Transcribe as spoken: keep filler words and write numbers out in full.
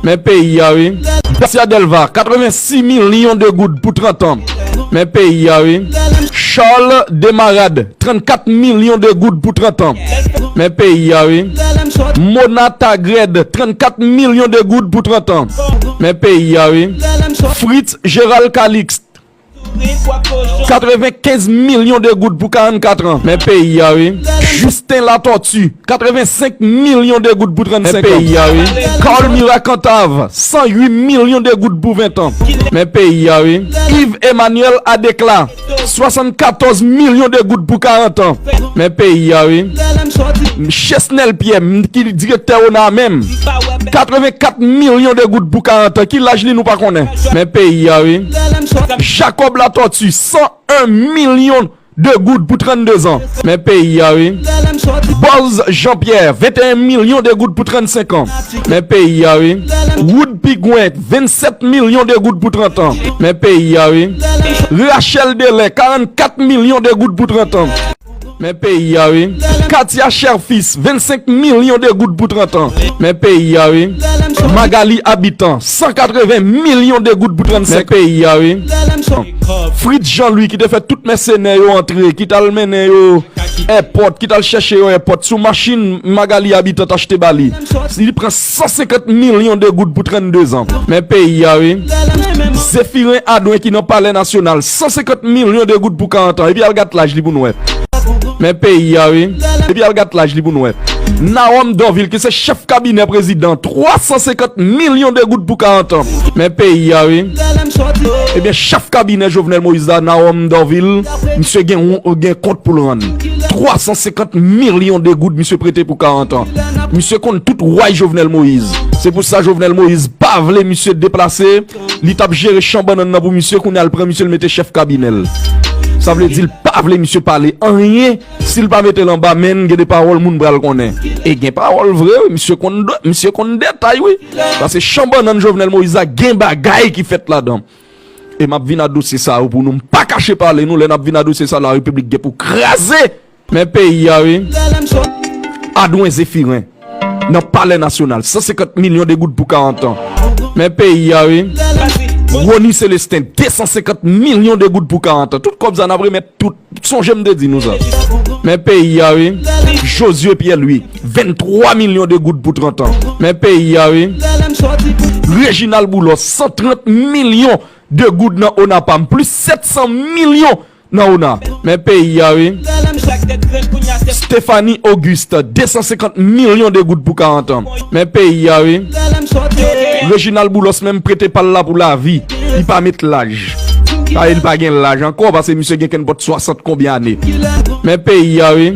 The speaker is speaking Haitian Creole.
Men peyi a, wi. Garcia Delva, katrevensis milyon de goud pou trant an. Men peyi a, wi. Charles Desmarades, trannkat milyon de goud pou trant an. Men peyi a, wi. Mona Tagrède, trannkat milyon de goud pou trant an. Men peyi a, wi. Fritz Gérald Calixte, katrevenkenz milyon de goud pou karannkat an. Men peyi a, wi. Justin Latortue, katrevensenk milyon de goud pou trannsenk an. Men peyi a, wi. Carl Murat Cantave, san uit milyon de goud pou ven an. Men peyi a, wi. Yves Emmanuel Adéclat, swasannkatòz milyon de goud pou karant an. Men peyi a, wi. Chesnel Pierre, m, ki direktè ona a menm, katrevenkat milyon de goud pou karant an. Ki laj li nou pa konnen. Men peyi a, wi. Jacob Latortue, san en milyon de goud pou trannde zan. Men peyi a, wi. Bòz Jean Pierre, venteyen milyon de goud pou trannsenk an. Men peyi a, wi. Wood Pigwen, vennsèt milyon de goud pou trant an. Men peyi a, wi. Rachel Delè, karannkat milyon de goud pou trant an. Men peyi a, wi. Katia Cherfils, vennsenk milyon de goud pou trant an. Men peyi a, wi. Magali Habitant, san katreven milyon de goud pou trannsenk. Men peyi a, wi. Fritz Jean Louis ki te fè tout mèsenè yo antre, ki t al mennen yo èpòt, ki t al chèche yo èpòt, sou machin Magali Habitant t achte ba li. Li pran san senkant milyon de goud pou trannde zan. Men peyi a, wi. Zéphirin Adouin ki nan Palè Nasyonal, san senkant milyon de goud pou karant an. Epi al gad laj li pou n wè. Men peyi a, wi. Epi al gad laj li pou n wè. Narom Dorvil, ki se chèf kabinè prezidan, twa san senkant milyon de goud pou karant an. Men peyi a, wi. Ebyen, chèf kabinè Jovenel Moïse la, Narom Dorvil, misye gen, gen kont pou l rann. Twa san senkant milyon de goud misye prete pou karant an. Misye konn tout way Jovenel Moïse. Se pou sa Jovenel Moïse pa vle misye deplase. Li t ap jere chan bannann nan pou misye, kounye a l pran misye, l mete chèf kabinè l. Sa vle di l pa vle misye pale anyen. Si l pa mete l anba men n, gen de pawòl moun pral konnen. E gen pawòl vre, wi. Misye konn, misye konn detay, wi. Paske chan bannann Jovenel Moïse la, gen bagay ki fèt ladan. E m ap vin a dosye sa yo pou nou. M pa kache pale nou, lè n ap vin a dosye sa, Larepiblik gen pou kraze. Men peyi a, wi. Adwen Zefiren. Nan Palè Nasyonal, san senkant milyon de goud pou karant an. Men peyi a, wi. Rony Célestin, de san senkant milyon de goud pou karant an. Tout kòb sa n ap remèt tout. Sonje m te di nou sa. Men peyi a, wi. Josué Pierre Louis, venntwa milyon de goud pou trant an. Men peyi a, wi. Réginald Boulos, san trant milyon de goud nan ONAPAM, plis sèt san milyon nan ona. Men peyi a, wi. Stéphanie Auguste, de san senkant milyon de goud pou karant an. Men peyi a, wi. Réginald Boulos menm prete pa l la pou lavi. Li pa met laj. Sa vle di li pa gen laj ankò, paske misye gen kenpòt swasant konbyen ane. Men peyi a, wi.